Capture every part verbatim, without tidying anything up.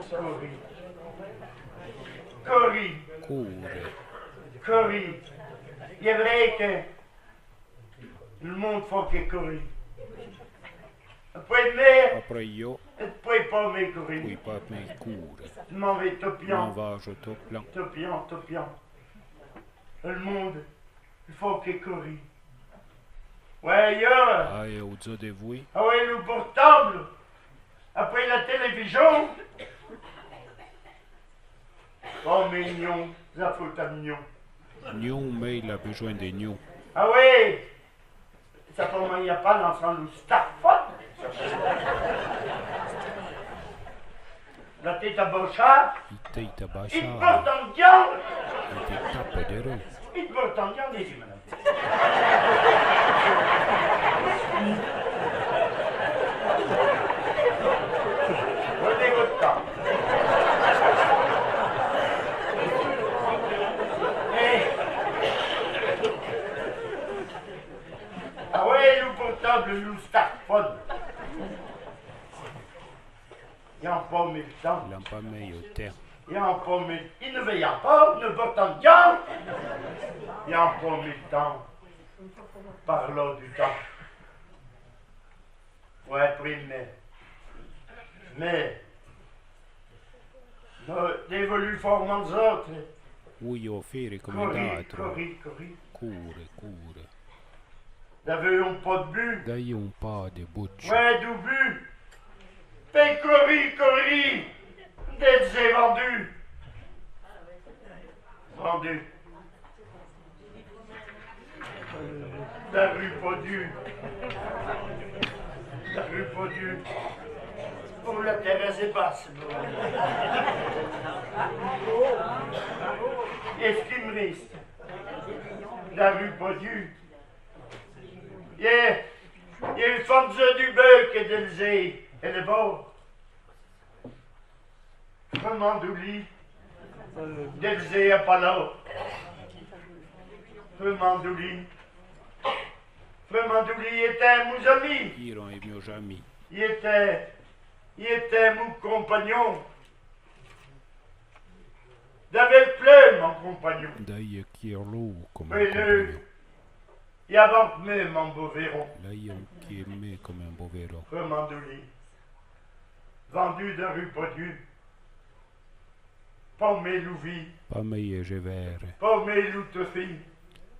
Corri. Corri. Coure. Corri. I è vré que le monde fó que corri. Apré mé, apré yo, é poué pa mé corri. Poué pa mé coure. M'en vé to pian. M'en vé to pian. To pian, to pian. Le monde fó que corri. Oué, yo. Ah, é o dzo de voué. Ah oué, lo portable. Apré la télévision. Oh, mé nion, za fó ta nion. Nion, mé il a bezoin de nion. Ah oué. Sa fó mé, i a pa lansé lo smartphone. La tête à Bouchard. I tête à Bouchard. I porte un diable. I te tape de rou. I porte un diable, i di, madame. Redégoûtant. Eh. Ah oué, lo portable, lo smartphone. I a pa mé le tan. I a pa mé le tan. I a pa mé, i ne vèyan pa, ne portan dian. I a pa mé le tan. Parló du tan. Oué, prime. Mé, no, dévolu fó comme z'ôtre. Oué, fére comme d'âtre. Corri, corri, corri. Coure, coure. D'avé un pó de bu. D'avé un pó de bouche. Oué, du bu. Pe corri, corri. D'Elzé, vendu. Vendu. Da rue Podieu. Da rue Podieu. Pou la Thérèse Basse. Est-ce qu'il me reste? Da rue Podieu. I è, i è le fondzo du beu que d'Elzé, é le bou. Fernand Douli, d'Elzé a Palau. Fernand Douli. Fernand Douli était mon ami. Iron é mio ami. Il était, il était mon compagnon. D'avé pleu, mon compagnon. D'avé pleu, mon compagnon. I a vente mé, mon beau véron. L'aïe qui aimait comme un beau véron. Fernand Douli. Vendu da rue Podieu. Pa mé lo vi. Pa mé je vère. Pa mé lo tofi.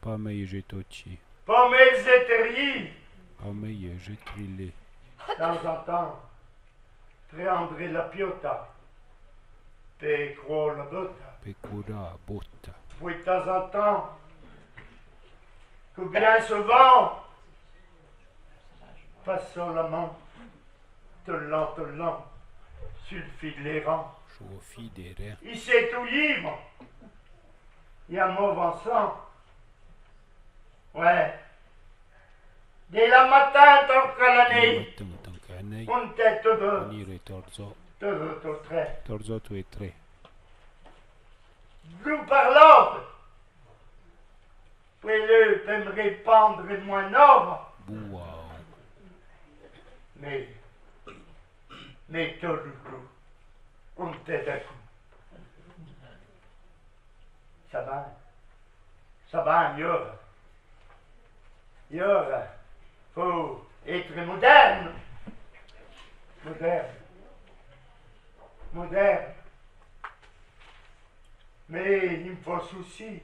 Pa mé je tochi. Pa mé je teri. Pa mé je trilé. Temps en temps. Prendre la piota. Pe croire la bota. Pe croire la bota. Puis de temps en temps, que bien souvent, passant la main, te l'an, te l'an, sur le fil des rangs. Sur le fil des rangs. Il s'est tout libre. Il y a mauvais sang. Ouais. De la matin tant que la nuit. De la matin tant que la nuit. On était tous deux. On irait tous deux. Tous deux, tous trois. Tous deux, tous les trois. Nous parlons. Puis le peut me répondre moins noble. Wow. Mais, mais tout le coup, on était d'accord. Ça va. Ça va mieux. Mieux. Faut être moderne. Moderne. Moderne. Mais il me faut souci.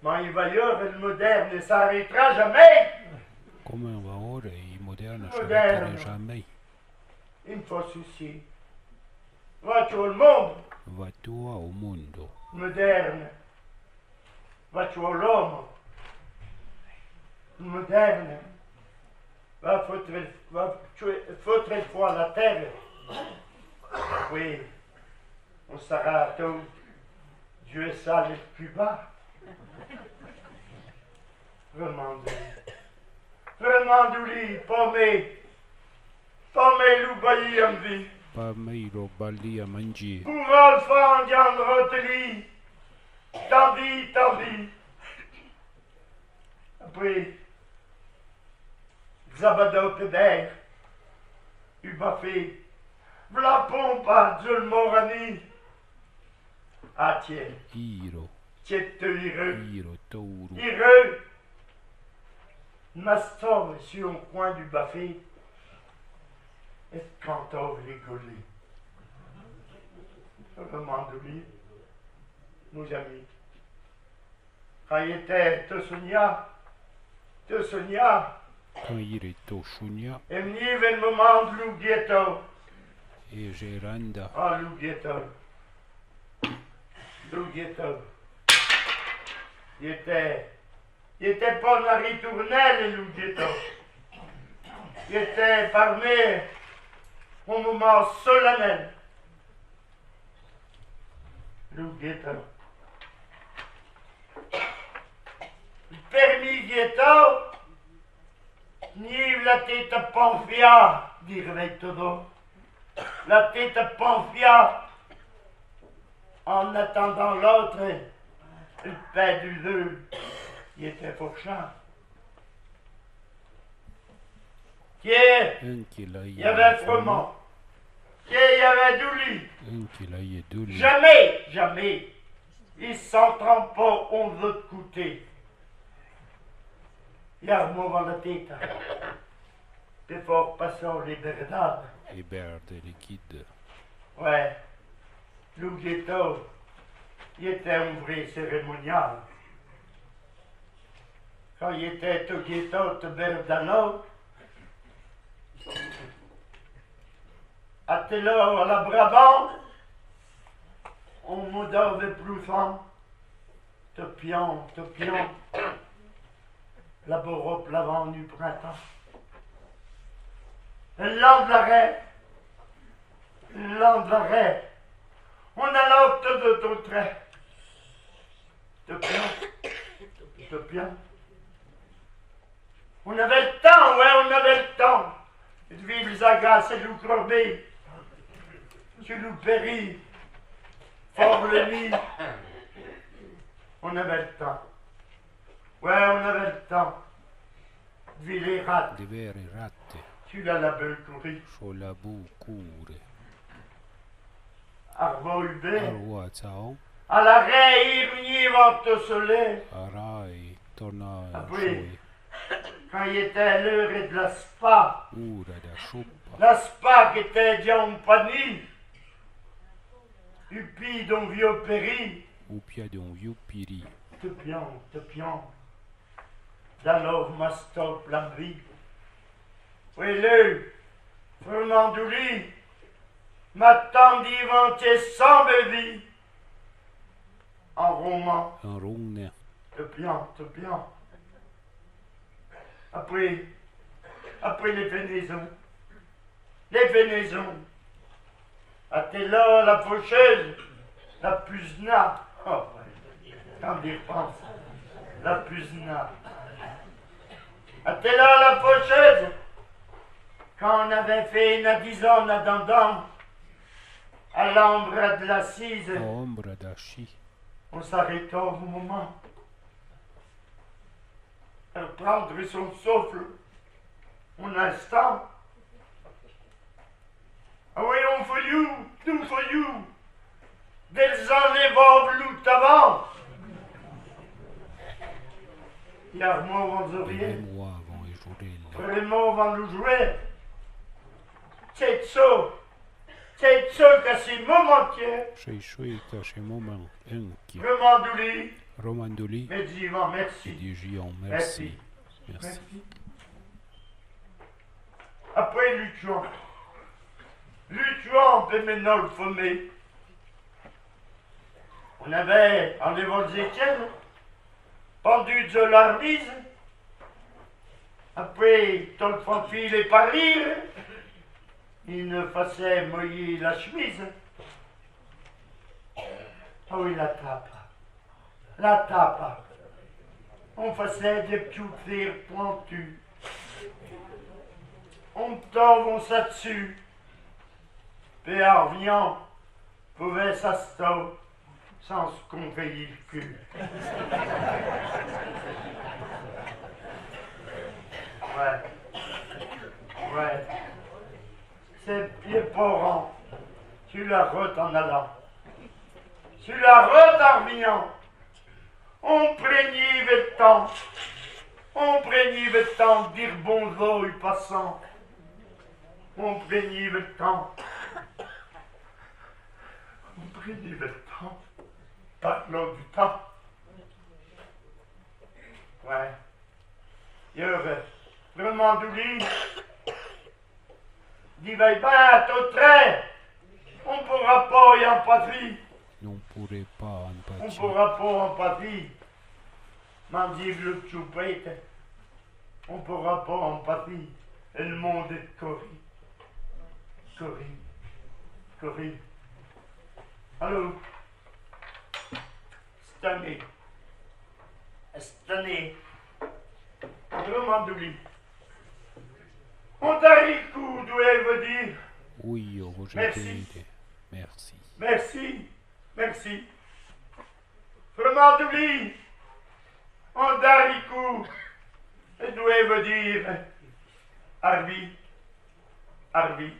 Mais il va y avoir le moderne, ça n'arrêtera jamais. Comme on va voir, le moderne, ça n'arrêtera jamais. Moderne. Il me faut souci. Va tout le monde. Va tout au monde. Moderne. Va tué l'homme. Moderne. Va foutre, va tuer, foutre le feu à la terre. Oui. On sera tout. Dieu sale le Cuba. Vraiment. Fernand Douli, pa mé, pa mé lo bali a manjé. Pa mé lo bali a manjé. Pour Alpha Indian Rotely, tant pis, tant pis. Après, Zabado Pébert, u bafé, V'là pon pa, Djeu Morani. Ah, tiens. Iro. Tiens, te iro. Iro, touro. Iro. M'astove su on coin du bafé. È ch'antove lé golé. Remandouli, mé-z-ami. Can y étè to sognà, to sognà. Can y étè to sognà. É v'nive le momàn de lou guiétò. É j'éra 'nda. Ah, lou guiétò. Lou guiétò. Y étè, y étè pa na ritournèle, lou guiétò. Y étè par mé on momàn solanèl. Lou guiétò. Pèr mi guiétò, v'nive la téta panfia, di revèi to do. La téta panfia, en attendant l'autre, le pè du deu, y étè forchàn. Tiens, y avè froman. Tiens, y avè douli. Jamé, jamé, i s'en trampa on-z-ôte coté. I armova la téta. Pè fé passà lé bèrdade. Lé bèrdade likide. Ouais. Lou guiétò, y étè on vré cérémonial. Can y étè to guiétò, to bèrdalò, atèlò a la Brabant, on modò ve plouçan, to pian, to pian, la borope l'avant du printan. L'an de l'arrêt, l'an de l'arrêt, on a l'autre de ton trait. To pian, to pian. On avè le tan, ouais, on avè le tan. Dvil Zaga, sé lou Corbet, sé lou Péri, for le mi. On avè le tan. Ouais, on avè le tan. Dvil é rate. Dvil é rate. Su la Labeu couri. Su la Labeu couri. Arvò Hubert. Arvò Tsao. A l'arrêt i revnive to solé. A l'arrêt i torna. Aprì, can y étè l'eura de la spa. Eura da chopa. La spa qu'étè dja on pani. U pi d'on vieu Péri. U pi d'on vieu Péri. To pian, to pian. D'alor m'astove la vi. Oué lé, Fernandouli, m'attandi van tchè san bévi. En ronmant. En ronmant. To pian, to pian. Aprì, aprì lé fénézon. Lé fénézon. Atèlò la faucheuse, la puzna. Oh, oué. Can i r'pinse. La puzna. Atèlò la faucheuse. Can on avè fé na dizona d'andan, à l'ombre de la cise. À l'ombre de la cise. On s'arrêtâ on momant. Reprendre son souffle, un instant. Ah oué, on feuillou, on feuillou, del zan lé vov lou tavan. I armò van zoriyé. Vrémò van lou zoué. Tchè tso. Tchè tso k'a si momantchè. Tchè tso k'a si momantchè. Remandouli. Remandouli. Mé djivan mèrsi. Mé djivan mèrsi. Mèrsi. Mèrsi. Aprì Lutchouan. Lutchouan, pè mé nol fomé. On avè anlèvâ zé tchène, pandu dze la remize, aprì, tot fanfile par rire, i ne fasè moyî la chemize. Ah oué, la tapa. La tapa. On fasè dé ptchout fîr pointu. On tâve on sa dsu. Pè arvyan, Pouvè s'astâ san se konvèyî le ku. Oué. Oué. Sé pié poran. Su la rote an alan, su la rote an r'vignan, on prègnîve le tan, on prègnîve le tan de dîre bonzò u passan. On prègnîve le tan, on prègnîve le tan, parlò du tan. Ouais. Ieu, vréman, Douli, di vèi bâ to trè. On pourra pò y ampâ fî. On pourra pò y ampâ fî. On pourra pò y ampâ fî. Mandî le tchoupète. On pourra pò y ampâ fî. E le monde è corî. Corî. Corî. Allô. St'année. St'année. Vréman, Douli. On dâri cou, dou vèi vèi dîre. Oui, oh, Roger, merci. Merci. Merci. Vréman, Douli. On dâri cou, dou vèi vèi dîre. Arvi. Arvi.